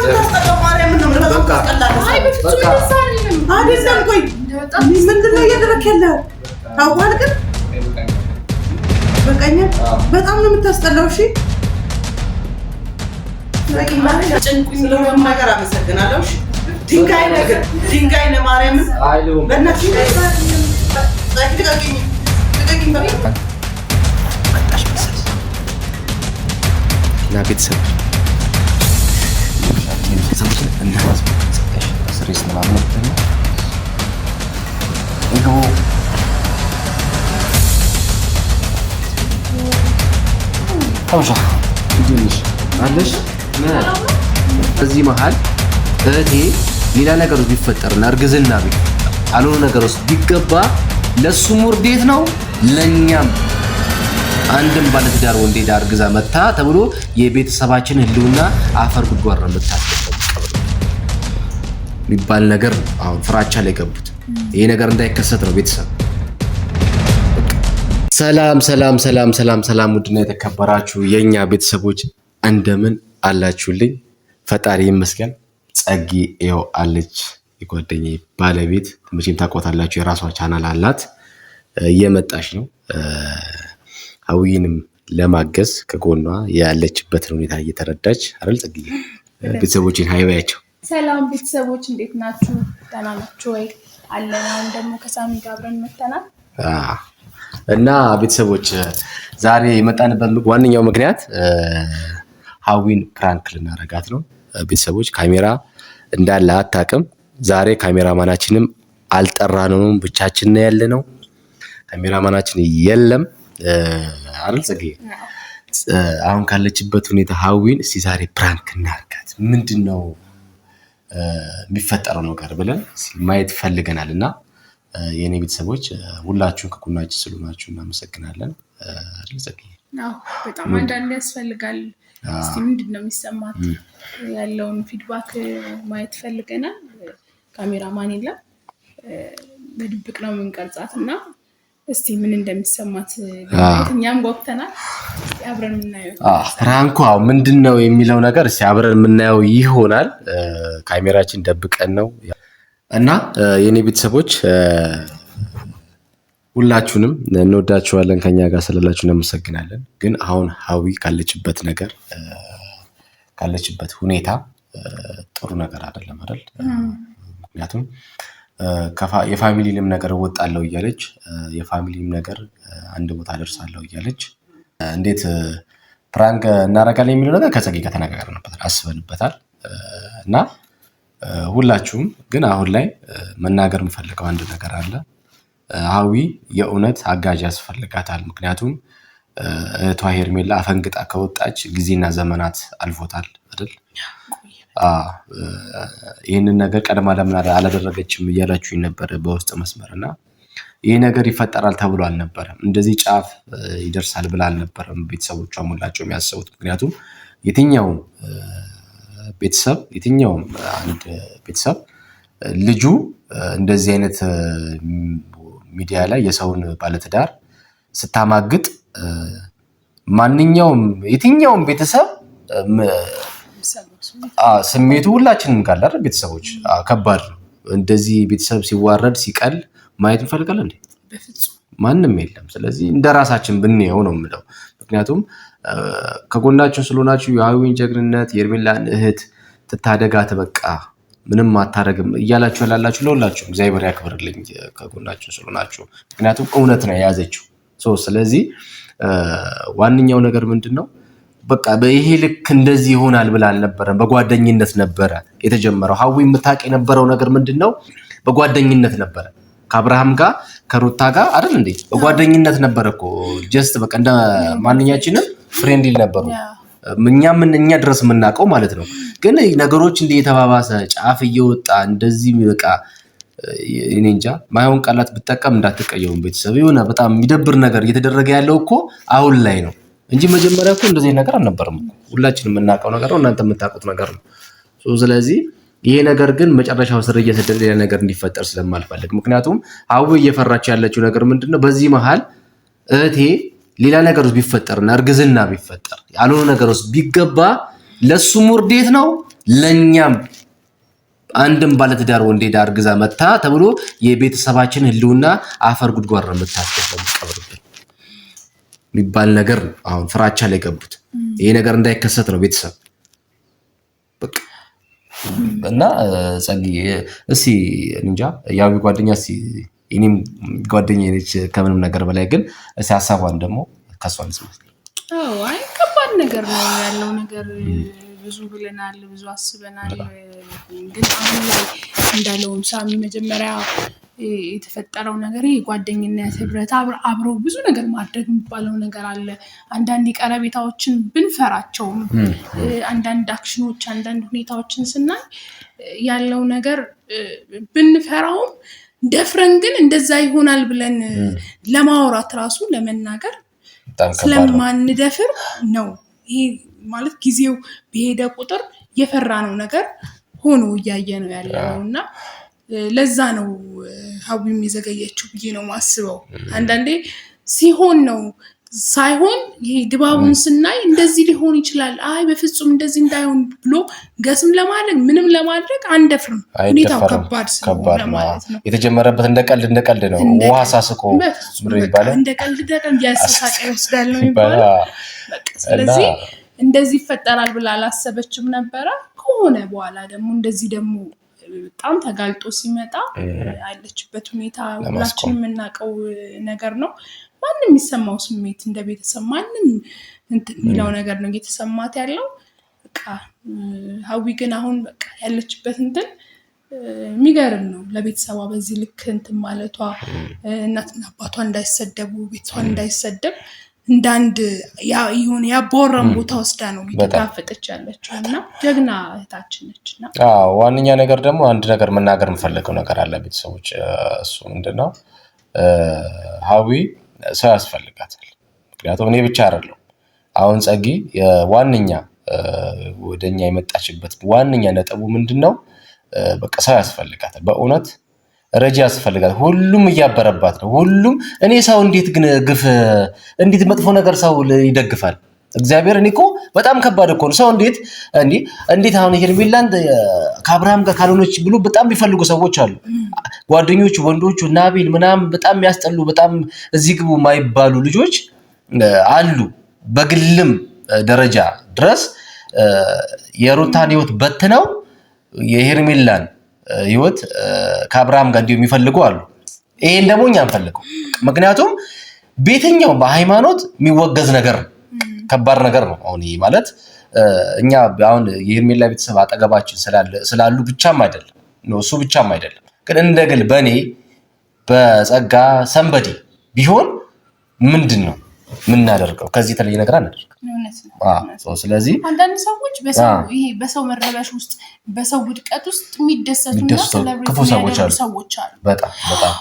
የምታስጠላው። ማርያምን ነው የምልህ፣ በጣም ታስጠላለህ። አይደለም፣ ቆይ ምንድን ነው እያደረክ ያለው? ታውቋል ግን በቃኛ። በጣም ነው የምታስጠላው። እሺ ስለሆነ ነገር አመሰግናለሁ። እሺ ድንጋይ ነገር ድንጋይ ነው። ማርያምን በእናትሽ ልቀቂኝ፣ ልቀቂኝ በቃ። መጣሽ መሰለኝ እና ቤተሰብ አለሽ። በዚህ መሀል እህቴ ሌላ ነገር ውስጥ ቢፈጠርና እርግዝና ቢፈጠር አልሆነ ነገር ውስጥ ቢገባ ለሱም ውርዴት ነው ለእኛም። አንድም ባለትዳር ወንድ ሄዳ አርግዛ መታ ተብሎ የቤተሰባችን ሕልውና አፈር ጉድጓድ ነው የምታስገባው የሚባል ነገር ነው። አሁን ፍራቻ ላይ ገቡት። ይሄ ነገር እንዳይከሰት ነው ቤተሰብ። ሰላም ሰላም ሰላም ሰላም ሰላም፣ ውድና የተከበራችሁ የእኛ ቤተሰቦች እንደምን አላችሁልኝ? ፈጣሪ ይመስገን። ጸጊ ይኸው አለች፣ የጓደኛዬ ባለቤት መቼም ታውቋታላችሁ። የራሷ ቻናል አላት። እየመጣች ነው። ሀዊንም ለማገዝ ከጎኗ ያለችበትን ሁኔታ እየተረዳች አይደል? ጸግዬ ቤተሰቦችን hi በያቸው። ሰላም ቤተሰቦች እንዴት ናችሁ? ደህና ናችሁ ወይ? አለን። አሁን ደግሞ ከሳሚ ጋር አብረን መተናል። እና ቤተሰቦች ዛሬ የመጣንበት ዋነኛው ምክንያት ሀዊን prank ልናረጋት ነው። ቤተሰቦች ካሜራ እንዳለ አታውቅም። ዛሬ ካሜራማናችንም አልጠራነውም፣ ብቻችን ነው ያለነው። ካሜራማናችን የለም አይደል ጽጌ? አሁን ካለችበት ሁኔታ ሀዊን እስቲ ዛሬ prank እናርጋት፣ ምንድን ነው የሚፈጠረው ነገር ብለን ማየት ፈልገናል። እና የእኔ ቤተሰቦች ሁላችሁም ከጎናችን ስለሆናችሁ እናመሰግናለን። አይደል ጽጌ? አዎ በጣም አንዳንድ ያስፈልጋል። እስቲ ምንድን ነው የሚሰማት ያለውን feedback ማየት ፈልገናል። ካሜራማን የለም፣ በድብቅ ነው የምንቀርጻት እና እስቲ ምን እንደሚሰማት እኛም ጓጉተናል። አብረን የምናየው prank ኡ ምንድን ነው የሚለው ነገር እስቲ አብረን የምናየው ይሆናል። ካሜራችን ደብቀን ነው እና የእኔ ቤተሰቦች ሁላችሁንም እንወዳችኋለን። ከኛ ጋር ስላላችሁ እናመሰግናለን። ግን አሁን ሀዊ ካለችበት ነገር ካለችበት ሁኔታ ጥሩ ነገር አይደለም አይደል? ምክንያቱም የ family ንም ነገር እወጣለሁ እያለች የ family ንም ነገር አንድ ቦታ ደርሳለሁ እያለች እንዴት prank እናደርጋለን የሚለው ነገር ከጸጌ ጋር ተነጋግረንበታል፣ አስበንበታል። እና ሁላችሁም ግን አሁን ላይ መናገር የምፈልገው አንድ ነገር አለ። ሀዊ የእውነት አጋዥ ያስፈልጋታል። ምክንያቱም እህቷ ሄርሜላ አፈንግጣ ከወጣች ጊዜና ዘመናት አልፎታል አይደል? ይህንን ነገር ቀድማ ለምን አላደረገችም እያላችሁኝ ነበረ በውስጥ መስመር እና ይህ ነገር ይፈጠራል ተብሎ አልነበረም። እንደዚህ ጫፍ ይደርሳል ብላ አልነበረም ቤተሰቦቿ ሙላቸው የሚያስቡት። ምክንያቱም የትኛውም ቤተሰብ የትኛውም አንድ ቤተሰብ ልጁ እንደዚህ አይነት ሚዲያ ላይ የሰውን ባለትዳር ስታማግጥ ማንኛውም የትኛውም ቤተሰብ ስሜቱ ሁላችንም ጋር አይደል? ቤተሰቦች ከባድ ነው። እንደዚህ ቤተሰብ ሲዋረድ ሲቀል ማየት እንፈልጋለን እንዴ? ማንም የለም። ስለዚህ እንደ ራሳችን ብንየው ነው የምለው። ምክንያቱም ከጎናችን ስለሆናችሁ የሀዊን ጀግንነት የሄርሜላን እህት ትታደጋት በቃ ምንም አታደርግም እያላችሁ ያላላችሁ ለሁላችሁ እግዚአብሔር ያክብርልኝ ከጎናችሁ ስለሆናችሁ። ምክንያቱም እውነት ነው የያዘችው። ስለዚህ ዋነኛው ነገር ምንድን ነው? በቃ በይሄ ልክ እንደዚህ ይሆናል ብላ አልነበረም። በጓደኝነት ነበረ የተጀመረው። ሀዊ የምታውቅ የነበረው ነገር ምንድን ነው? በጓደኝነት ነበረ ከአብርሃም ጋር ከሩታ ጋር አይደል እንዴ? በጓደኝነት ነበረ እኮ just በቃ እንደ ማንኛችንም friendly ነበሩ። እኛ ምን እኛ ድረስ የምናውቀው ማለት ነው። ግን ነገሮች እንዲህ የተባባሰ ጫፍ እየወጣ እንደዚህ በቃ እኔ እንጃ ማይሆን ቃላት ብጠቀም እንዳትቀየሙ ቤተሰብ። የሆነ በጣም የሚደብር ነገር እየተደረገ ያለው እኮ አሁን ላይ ነው እንጂ መጀመሪያ እኮ እንደዚህ ነገር አልነበረም እኮ። ሁላችንም የምናውቀው ነገር ነው፣ እናንተ የምታውቁት ነገር ነው። ስለዚህ ይሄ ነገር ግን መጨረሻው ስር እየሰደደ ሌላ ነገር እንዲፈጠር ስለማልፈልግ፣ ምክንያቱም ሀዊ እየፈራች ያለችው ነገር ምንድን ነው? በዚህ መሀል እህቴ ሌላ ነገር ውስጥ ቢፈጠርና እርግዝና ቢፈጠር ያልሆነ ነገር ውስጥ ቢገባ ለሱም ውርዴት ነው ለእኛም አንድም ባለትዳር ወንድ ሄዳ አርግዛ መታ ተብሎ የቤተሰባችን ህልውና አፈር ጉድጓድ ነው የምታስገባው የምትቀብርብን የሚባል ነገር ነው። አሁን ፍራቻ ላይ ገቡት። ይሄ ነገር እንዳይከሰት ነው ቤተሰብ በቃ። እና ጸጊ እስኪ እንጃ ያዊ ጓደኛ እስኪ እኔም ጓደኛ ነች ከምንም ነገር በላይ ግን እስኪ ሀሳቧን ደግሞ ከሷ እንስማ። አይ ከባድ ነገር ነው ያለው ነገር ብዙ ብለናል፣ ብዙ አስበናል። ግን አሁን ላይ እንዳለውም ሳሚ መጀመሪያ የተፈጠረው ነገር የጓደኝነት ህብረት፣ አብሮ ብዙ ነገር ማድረግ የሚባለው ነገር አለ። አንዳንድ የቀረቤታዎችን ብንፈራቸውም አንዳንድ አክሽኖች፣ አንዳንድ ሁኔታዎችን ስናይ ያለው ነገር ብንፈራውም ደፍረን ግን እንደዛ ይሆናል ብለን ለማውራት ራሱ ለመናገር ስለማንደፍር ነው። ይሄ ማለት ጊዜው በሄደ ቁጥር የፈራነው ነገር ሆኖ እያየ ነው ያለ ነው እና ለዛ ነው ሀዊም የዘገየችው ብዬ ነው ማስበው። አንዳንዴ ሲሆን ነው ሳይሆን ይሄ ድባቡን ስናይ እንደዚህ ሊሆን ይችላል፣ አይ በፍጹም እንደዚህ እንዳይሆን ብሎ ገስም ለማድረግ ምንም ለማድረግ አንደፍርም። ሁኔታው ከባድ ስለሆነ ማለት ነው። የተጀመረበት እንደ ቀልድ እንደ ቀልድ ነው። ውሃ ሳስቆ እንደ ቀልድ እንደ ቀልድ ያሳሳቀ ይወስዳል ነው የሚባለው። ስለዚህ እንደዚህ ይፈጠራል ብላ አላሰበችም ነበረ። ከሆነ በኋላ ደግሞ እንደዚህ ደግሞ በጣም ተጋልጦ ሲመጣ ያለችበት ሁኔታ ሁላችን የምናውቀው ነገር ነው። ማንም የሚሰማው ስሜት እንደ ቤተሰብ ማንም እንትን የሚለው ነገር ነው እየተሰማት ያለው። በቃ ሀዊ ግን አሁን በቃ ያለችበት እንትን የሚገርም ነው። ለቤተሰቧ በዚህ ልክ እንትን ማለቷ እናትና አባቷ እንዳይሰደቡ ቤቷን እንዳይሰደብ እንደ አንድ የሆነ ያባወራን ቦታ ወስዳ ነው እየተጋፈጠች ያለችው እና ጀግና እህታችን ነች። እና ዋነኛ ነገር ደግሞ አንድ ነገር መናገር የምፈልገው ነገር አለ ቤተሰቦች። እሱ ምንድን ነው ሀዊ ሰው ያስፈልጋታል። ምክንያቱም እኔ ብቻ አይደለሁም። አሁን ጸጊ ዋነኛ ወደኛ የመጣችበት ዋነኛ ነጥቡ ምንድን ነው? በቃ ሰው ያስፈልጋታል። በእውነት ረጂ ያስፈልጋል። ሁሉም እያበረባት ነው። ሁሉም እኔ ሰው እንዴት ግን ግፍ እንዴት መጥፎ ነገር ሰው ይደግፋል? እግዚአብሔር እኔ እኮ በጣም ከባድ እኮ ነው። ሰው እንዴት እንዴ እንዴት አሁን ሄርሜላን ከአብርሃም ጋር ካልሆነች ብሎ በጣም የሚፈልጉ ሰዎች አሉ። ጓደኞቹ ወንዶቹ ናቤል ምናምን በጣም የሚያስጠሉ በጣም እዚህ ግቡ የማይባሉ ልጆች አሉ። በግልም ደረጃ ድረስ የሩታን ህይወት በትነው የሄርሜላን ህይወት ከአብርሃም ጋር እንዲሁ የሚፈልጉ አሉ። ይሄን ደግሞ እኛ አንፈልገው። ምክንያቱም በየትኛው በሃይማኖት የሚወገዝ ነገር ነው፣ ከባድ ነገር ነው። አሁን ይሄ ማለት እኛ አሁን የሄርሜላ ቤተሰብ አጠገባችን ስላሉ ብቻም አይደለም ነው እሱ ብቻም አይደለም፣ ግን እንደ ግል በእኔ በጸጋ ሰንበዲ ቢሆን ምንድን ነው የምናደርገው? ከዚህ የተለየ ነገር አናደርግም። ስለዚህ አንዳንድ ሰዎች በሰው መረበሽ ውስጥ በሰው ውድቀት ውስጥ የሚደሰቱና ክፉ ሰዎች አሉ። በጣም በጣም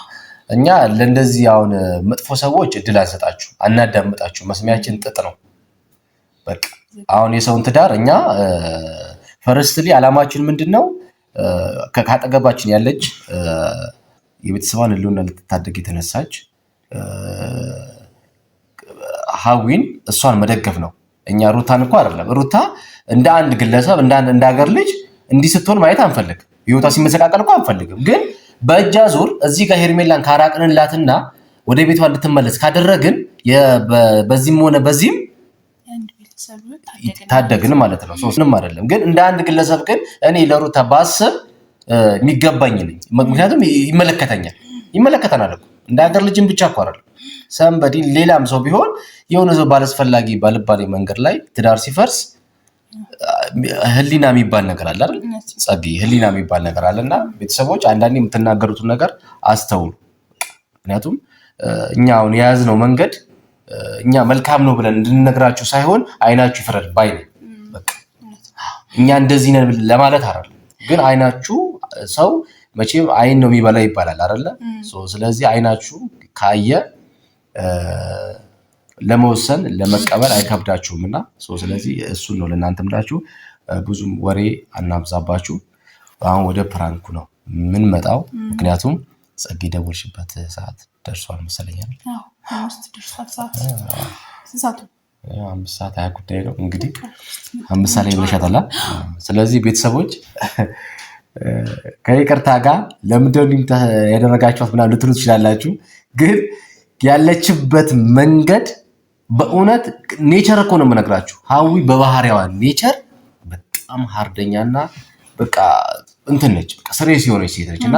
እኛ ለእንደዚህ አሁን መጥፎ ሰዎች እድል አንሰጣችሁ፣ አናዳምጣችሁ። መስሚያችን ጥጥ ነው። በቃ አሁን የሰውን ትዳር እኛ firstly አላማችን ምንድን ነው? ከአጠገባችን ያለች የቤተሰቧን ህልውና ልትታደግ የተነሳች ሀዊን እሷን መደገፍ ነው። እኛ ሩታን እኮ አይደለም። ሩታ እንደ አንድ ግለሰብ እንደ ሀገር ልጅ እንዲህ ስትሆን ማየት አንፈልግም። ህይወቷ ሲመሰቃቀል እኮ አንፈልግም። ግን በእጃ ዙር እዚህ ጋር ሄርሜላን ካራቅንላትና ወደ ቤቷ እንድትመለስ ካደረግን በዚህም ሆነ በዚህም ታደግን ማለት ነው። ምንም አይደለም። ግን እንደ አንድ ግለሰብ ግን እኔ ለሩታ ባስብ የሚገባኝ ነኝ። ምክንያቱም ይመለከተኛል፣ ይመለከተናል እኮ እንደ ሀገር ልጅም ብቻ እኮ አይደለም። somebody ሌላም ሰው ቢሆን የሆነ ሰው ባላስፈላጊ ባልባሌ መንገድ ላይ ትዳር ሲፈርስ ህሊና የሚባል ነገር አለ አይደል? ጸጊ ህሊና የሚባል ነገር አለ። እና ቤተሰቦች አንዳንዴ የምትናገሩትን ነገር አስተውሉ። ምክንያቱም እኛ አሁን የያዝነው መንገድ እኛ መልካም ነው ብለን እንድንነግራችሁ ሳይሆን አይናችሁ ይፍረድ ባይ ነኝ። እኛ እንደዚህ ነን ለማለት አይደለም፣ ግን አይናችሁ ሰው መቼም አይን ነው የሚበላ ይባላል አይደለ? ስለዚህ አይናችሁ ካየ ለመወሰን ለመቀበል አይከብዳችሁም እና ስለዚህ እሱን ነው ለእናንተ ምላችሁ። ብዙም ወሬ አናብዛባችሁ። አሁን ወደ prank ኡ ነው የምንመጣው፣ ምክንያቱም ጸጌ ደወልሽበት ሰዓት ደርሷል መሰለኛል። 5 ሰዓት 20 ጉዳይ ነው እንግዲህ፣ 5 ሰዓት ላይ ብለሻታል። ስለዚህ ቤተሰቦች፣ ከይቅርታ ጋር ለምንድን ነው ያደረጋችኋት ምናምን ልትሉ ትችላላችሁ። ግን ያለችበት መንገድ በእውነት nature እኮ ነው የምነግራችሁ። ሀዊ በባህሪዋ nature በጣም ሀርደኛና በቃ እንትን ነች፣ በቃ serious የሆነች ሴት ነች። እና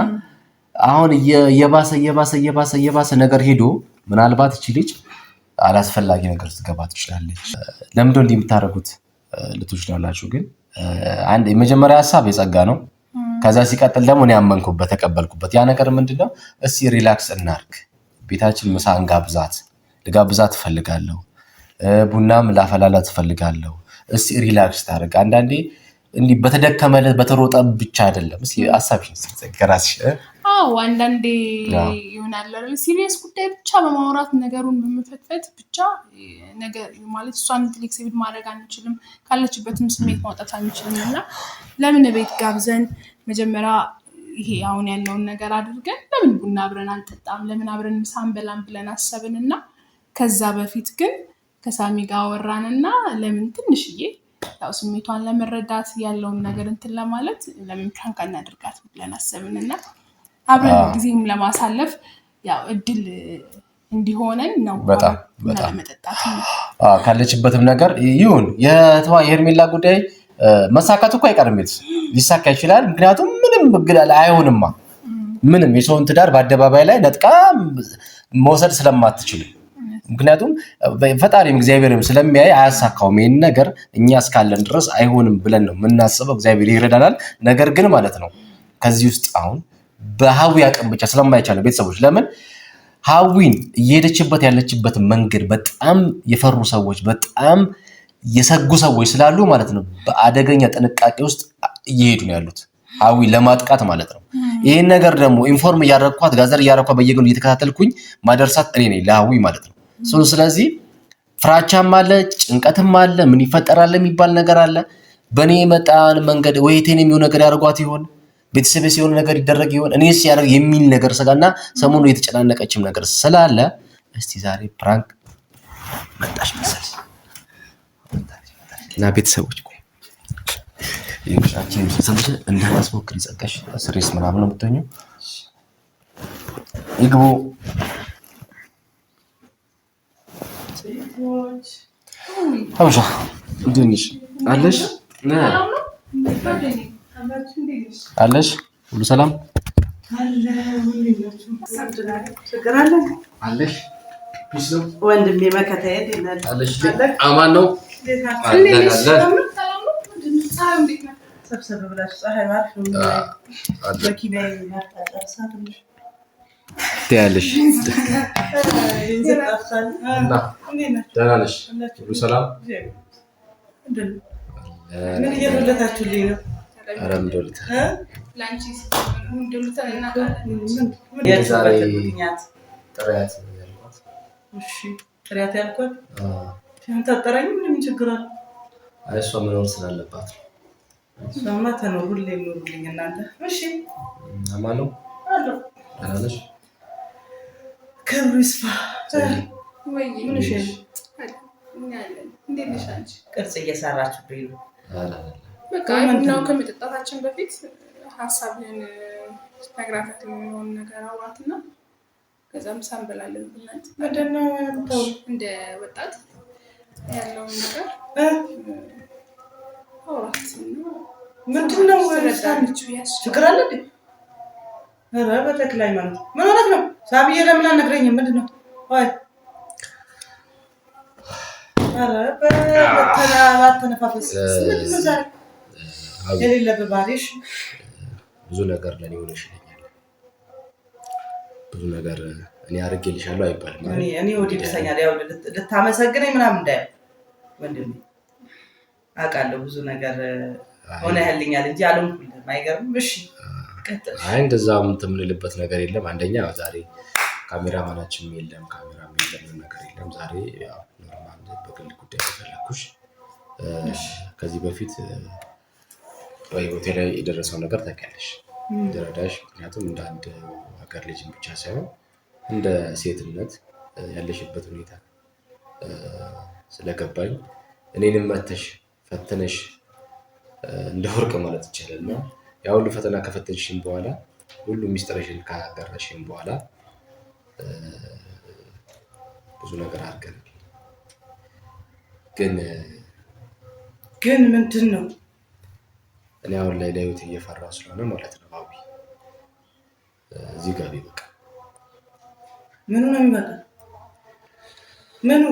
አሁን እየባሰ እየባሰ እየባሰ እየባሰ ነገር ሄዶ ምናልባት እቺ ልጅ አላስፈላጊ ነገር ስትገባ ትችላለች። ለምንድነው እንዲህ የምታደርጉት ልትሉ ትችላላችሁ። ግን አንድ የመጀመሪያ ሀሳብ የጸጋ ነው። ከዛ ሲቀጥል ደግሞ እኔ ያመንኩበት ተቀበልኩበት። ያ ነገር ምንድነው? እስቲ relax እናርግ፣ ቤታችን ምሳ እንጋብዛት፣ ልጋብዛት እፈልጋለሁ፣ ቡናም ላፈላላት እፈልጋለሁ። እስቲ relax ታደርግ። አንዳንዴ እንዲህ በተደከመለት በተሮጠ ብቻ አይደለም። እስኪ ሀሳብሽን ከራስሽ። አዎ፣ አንዳንዴ ይሆናል አይደል፣ serious ጉዳይ ብቻ በማውራት፣ ነገሩን በመፈትፈት ብቻ ነገር ማለት እሷን flexible ማድረግ አንችልም፣ ካለችበትም ስሜት ማውጣት አንችልም። እና ለምን ቤት ጋብዘን መጀመሪያ ይሄ አሁን ያለውን ነገር አድርገን ለምን ቡና አብረን አንጠጣም፣ ለምን አብረን ምሳ አንበላም ብለን አሰብን። እና ከዛ በፊት ግን ከሳሚ ጋር አወራን እና ለምን ትንሽዬ ያው ስሜቷን ለመረዳት፣ ያለውን ነገር እንትን ለማለት ለምን prank አናደርጋት ብለን አሰብን። እና አብረን ጊዜም ለማሳለፍ ያው እድል እንዲሆነን ነው። በጣም ቡና በጣም ለመጠጣት ነው። ካለችበትም ነገር ይሁን የሄርሜላ ጉዳይ መሳካቱ እኮ አይቀርም፣ ቤተሰብ ሊሳካ ይችላል። ምክንያቱም ምንም አይሆንማ፣ ምንም የሰውን ትዳር በአደባባይ ላይ ነጥቃ መውሰድ ስለማትችል፣ ምክንያቱም ፈጣሪም እግዚአብሔርም ስለሚያይ አያሳካውም። ይህን ነገር እኛ እስካለን ድረስ አይሆንም ብለን ነው የምናስበው። እግዚአብሔር ይረዳናል። ነገር ግን ማለት ነው ከዚህ ውስጥ አሁን በሀዊ አቅም ብቻ ስለማይቻል ነው ቤተሰቦች። ለምን ሀዊን እየሄደችበት ያለችበት መንገድ በጣም የፈሩ ሰዎች፣ በጣም የሰጉ ሰዎች ስላሉ ማለት ነው በአደገኛ ጥንቃቄ ውስጥ እየሄዱ ነው ያሉት ሀዊ ለማጥቃት ማለት ነው። ይህን ነገር ደግሞ inform እያደረግኳት፣ gather እያደረግኳት፣ በየቀኑ እየተከታተልኩኝ ማደርሳት እኔ ነኝ ለሀዊ ማለት ነው። ስለዚህ ፍራቻም አለ፣ ጭንቀትም አለ፣ ምን ይፈጠራል የሚባል ነገር አለ። በእኔ የመጣን መንገድ ወይቴን የሚሆን ነገር ያደርጓት ይሆን፣ ቤተሰብ ሲሆን ነገር ይደረግ ይሆን፣ እኔስ ያደርግ የሚል ነገር ስጋና ሰሞኑ የተጨናነቀችም ነገር ስላለ እስቲ ዛሬ prank መጣሽ መሰል እና ቤተሰቦች እንዳታስሞክሪ ጸጋሽ፣ serious ምናምን ነው የምትሆኚው። ይግቡ። ሀበሻ እንዴት ነሽ? አለሽ አለሽ? ሁሉ ሰላም አለሽ? Peace ነው። ወንድሜ መከታዬ። አለሽ? አማን ነው። አለን አለን። ሰብሰብ ብላችሁ ፀሐይ አሪፍ ነው። መኪናዬ ጨርሳ ትንሽ ትያለሽ። ደህና ነሽ? ሁሉ ሰላም? ምን እየዶለታችሁልኝ ነው? ኧረ ምን ዶለተ ዛሬ ምክንያት ጥሪያት ያልኳት። እሺ፣ ጥሪያት ያልኳት ታጠራኝ ምንም ችግር አለ? አይ፣ እሷ መኖር ስላለባት ነው። እሷማ ተኖር፣ ሁሌ ኑሩልኝ እናንተ። እሺ። አማን ነው። አለሁ። ደህና ነሽ? ክብሩ ይስፋ። ምን እሺ፣ ቅርጽ እየሰራችሁብኝ ነው። በቃ ቡናው ከመጠጣታችን በፊት ሀሳብህን ነግራታት የሚሆን ነገር አውራትና ከዛ ምሳ እንበላለን። ቡና ምንድን ነው የምታወሪው? እንደ ወጣት ያለውን ነገር አውራት። ምንድን ነው? ትረዳለች ብዬ አስባለሁ። ችግር አለ እንዴ? ኧረ በተክለ ሃይማኖት ምን ሆነህ ነው? ሳሚዬ ለምን አልነግረኝም? ምንድን ነው? ወይ ኧረ ባተነፋፈስ ምንድን ነው ዛሬ የሌለብህ ባህሪሽ? ብዙ ነገር ለእኔ ሆነሽልኛል። ብዙ ነገር እኔ አድርጌልሻለሁ አይባልም። እኔ እኔ ወዲህ ይብሰኛል። ያው ልታመሰግነኝ ምናምን እንዳይሆን ወንድሜ፣ አውቃለሁ ብዙ ነገር ሆነህልኛል እንጂ አልሆንኩልህም። አይገርምም? እሺ ቀጥል። አይ፣ እንደዛ እንትን የምንልበት ነገር የለም። አንደኛ ዛሬ ካሜራማናችንም የለም፣ ካሜራም የለም፣ ምንም ነገር የለም። ዛሬ ያው normal በግል ጉዳይ የፈለኩሽ፣ ከዚህ በፊት በህይወቴ ላይ የደረሰው ነገር ታውቂያለሽ፣ እንድረዳሽ፣ ምክንያቱም እንደ አንድ ሀገር ልጅ ብቻ ሳይሆን እንደ ሴትነት ያለሽበት ሁኔታ ስለገባኝ እኔንም መተሽ ፈትነሽ እንደ ወርቅ ማለት ይቻላል እና ያ ሁሉ ፈተና ከፈተንሽም በኋላ ሁሉ ሚስጥርሽን ካጋራሽም በኋላ ብዙ ነገር አድርገናል። ግን ግን ምንድን ነው እኔ አሁን ላይ ለህይወት እየፈራሁ ስለሆነ ማለት ነው። አዊ እዚህ ጋር ቢበቃ ምኑ ነው የሚበቃ? ምኑ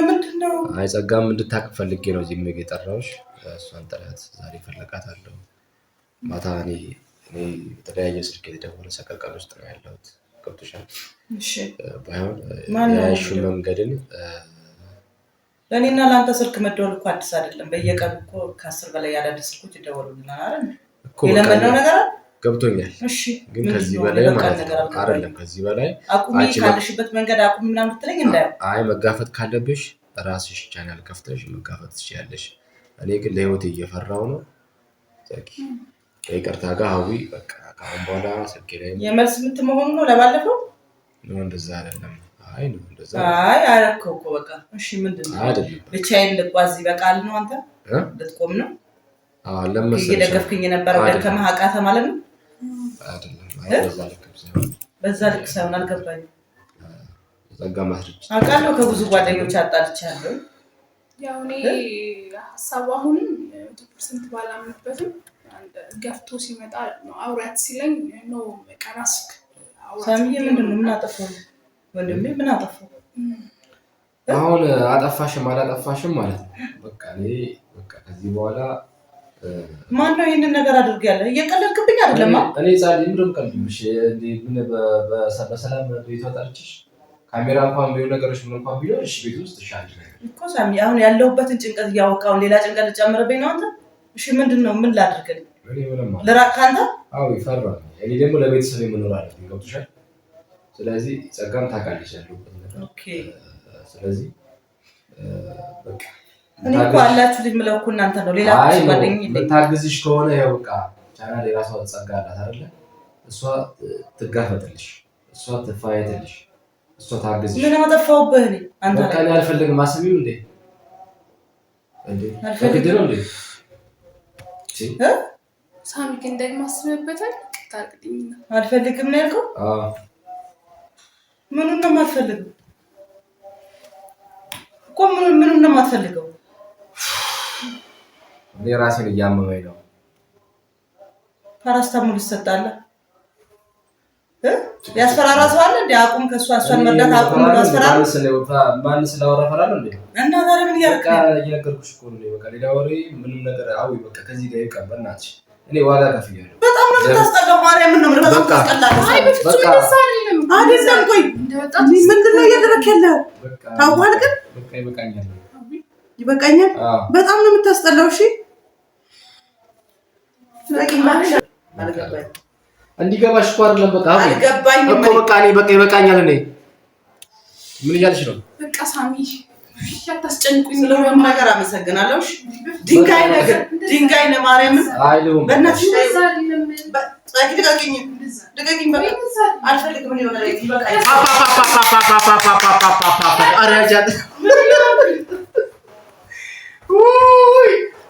ምንድን ነው? አይ ጸጋም እንድታቅ ፈልጌ ነው እዚህ ምግብ የጠራሁሽ። እሷን ጥላት ዛሬ እፈልጋታለሁ። ማታ እኔ በተለያየ ስልክ የተደወለ ሰቀቀን ውስጥ ነው ያለሁት። ገብቶሻል? ባይሆን ያሹ መንገድን ለእኔና ለአንተ ስልክ መደወል እኮ አዲስ አይደለም። በየቀኑ እኮ ከ10 በላይ አዳዲስ ስልኮች ይደወሉልናል አይደል? የለመድነው ነገር አለ። ገብቶኛል። ግን ከዚህ በላይ ማለት ነው አይደለም። ከዚህ በላይ አቁሚ ካለሽበት መንገድ አቁሚ ምናምን ብትለኝ እንዳየው። አይ መጋፈጥ ካለብሽ ራስሽ ቻናል ከፍተሽ መጋፈጥ ትችያለሽ። እኔ ግን ለህይወት እየፈራው ነው። ከይቅርታ ጋር ሀዊ በቃ ከአሁን በኋላ ስልኬ ላይ የመልስ ምት መሆኑ ነው። ለባለፈው ነው እንደዛ አይደለም። አይ ነው እንደዛ አይ አረከው እኮ በቃ እሺ፣ ምንድን ነው አይደለም። ብቻዬን ልጓዝ ይበቃል ነው። አንተ ልትቆም ነው? አዎ ለመሰለሽ እየደገፍክኝ የነበረው ደከመህ አቃተህ ማለት ነው። አይደለም። አይ በዛ ልክ ሳይሆን በዛ ልክ ሳይሆን አልገባኝም። ጸጋ ማስረጃ አውቃለሁ። ከብዙ ጓደኞች አጣልቻለሁ። ያው እኔ ሀሳቡ አሁንም 100% ባላምንበትም ገፍቶ ሲመጣ አውሪያት ሲለኝ ነው በቃ ራስክ ሳሚዬ፣ ምንድን ነው ምን አጠፋሁ? ወንድሜ ምን አጠፋሁ? አሁን አጠፋሽም አላጠፋሽም ማለት ነው። በቃ እኔ በቃ ከዚህ በኋላ ማን ነው ይህንን ነገር አድርግ ያለ? እየቀለድክብኝ አይደለም። እኔ ጻል ምንም ቀልድብሽ ምን በሰላም ቤቷ ጠርችሽ ካሜራ እንኳን ቢሆን ነገሮች ምን እንኳን ቢሆን እሺ፣ ቤት ውስጥ እሺ፣ አንድ ነገር እኮ ሳሚ፣ አሁን ያለሁበትን ጭንቀት እያወቅህ አሁን ሌላ ጭንቀት ልጨምርብኝ ነው አንተ? እሺ ምንድን ነው? ምን ላድርግልህ? ልራቅ ከአንተ? አዎ ይፈራል። እኔ ደግሞ ለቤተሰብ የምኖር አለብኝ። ገብቶሻል? ስለዚህ ጸጋም ታውቃለች ያለሁበት ነገር። okay። ስለዚህ በቃ እኔ እኮ አላችሁ ልጅ የምለው እኮ እናንተ ነው። ሌላ ጓደኛ የምታግዝሽ ከሆነ ያው በቃ ቻናል የራሷ ጸጋ አላት አይደለ? እሷ ትጋፈጥልሽ፣ እሷ ትፋየትልሽ፣ እሷ ታግዝሽ። ምን አጠፋሁብህ እኔ? አንተ በቃ እኔ አልፈልግም። አስቢው እንዴ እንዴ በግድ ነው እንዴ? ሳሚ ግን ደግሞ አስበበታል። ታርቅልኝና አልፈልግም ነው ያልከው? አዎ። ምኑን ነው የማትፈልገው እኮ? ምኑን ነው የማትፈልገው? እኔ ራሴን እያመመኝ ነው። ፓራስታሞል ይሰጣል። ያስፈራራ ሰው አለ እንዴ? አቁም፣ ከእሷ እሷን መርዳት አቁም ብሎ አስፈራራ። ማን ስላወራ እፈራለሁ እንዴ? እና ታዲያ ምን እያደረክ ነው? እየነገርኩሽ እኮ ነው። በቃ ሌላ ወሬ ምንም ነገር አዊ በቃ ከዚህ ጋር ይብቃ። በእናትሽ እኔ ዋጋ ከፍያለሁ። በጣም ነው የምታስጠላው። ማርያምን ነው በጣም ታስጠላለህ። አይ በፍጹም እንደዛ አይደለም። አይደለም። ቆይ ምንድን ነው እያደረክ ያለው? ታውቋል ግን በቃ ይበቃኛል፣ ይበቃኛል። በጣም ነው የምታስጠላው። እሺ እንዲገባሽ እኮ አይደለም። በቃ አልገባኝም እኮ በቃ እኔ በቃ ይበቃኛል። እኔ ምን እያልሽ ነው? በቃ ሳሚ አታስጨንቁኝ። ስለሁሉም ነገር አመሰግናለሁ። እሺ ድንጋይ ነገር ድንጋይ ነው። ማርያምን በእናትሽ ልቀቂኝ፣ ልቀቂኝ። በቃ አልፈልግም። እኔ በቃ ይበቃኛል።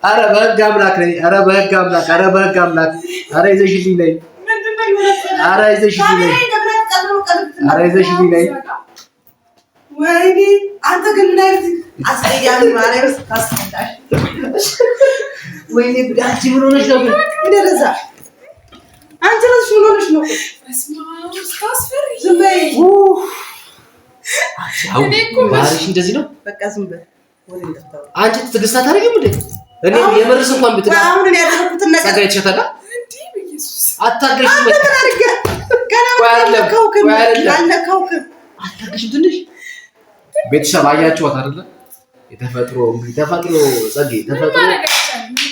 ኧረ በህግ አምላክ ነኝ። ኧረ በህግ አምላክ፣ ኧረ በህግ አምላክ፣ ኧረ ይዘሽልኝ ነይ፣ ኧረ ይዘሽልኝ ነይ፣ ኧረ ይዘሽልኝ ነይ። ወይኔ አንተ ግን ምን አይነት አስቀያሚ ማርያም ታስጠላሽ። ወይኔ ጉድ! አንቺ ምን ሆነሽ ነው? ምን ደረዛ? አንቺ እራስሽ ምን ሆነሽ ነው? ዝም በይ። ባህሪሽ እንደዚህ ነው። በቃ ዝም በይ። አንቺ ትዕግስት አታደርጊም እንዴ? እኔ የምርስ እንኳን ብትል አሁን እኔ ያደረኩትን ነገር ጸጋ ይቸታል። አታገሽም? አልነካውክም። አታገሽም? ትንሽ ቤተሰብ አያችኋት አይደለ? የተፈጥሮ ተፈጥሮ ጸጌ ተፈጥሮ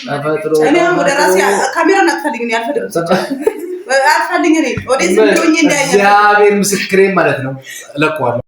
ተፈጥሮ እኔ አሁን ወደ ራሴ ካሜራን አጥፋልኝ። እኔ አልፈልግም፣ አጥፋልኝ። እኔ ወደዚህ ብሎኝ እንዳያኝ እግዚአብሔር ምስክሬ ማለት ነው። እለቀዋለሁ።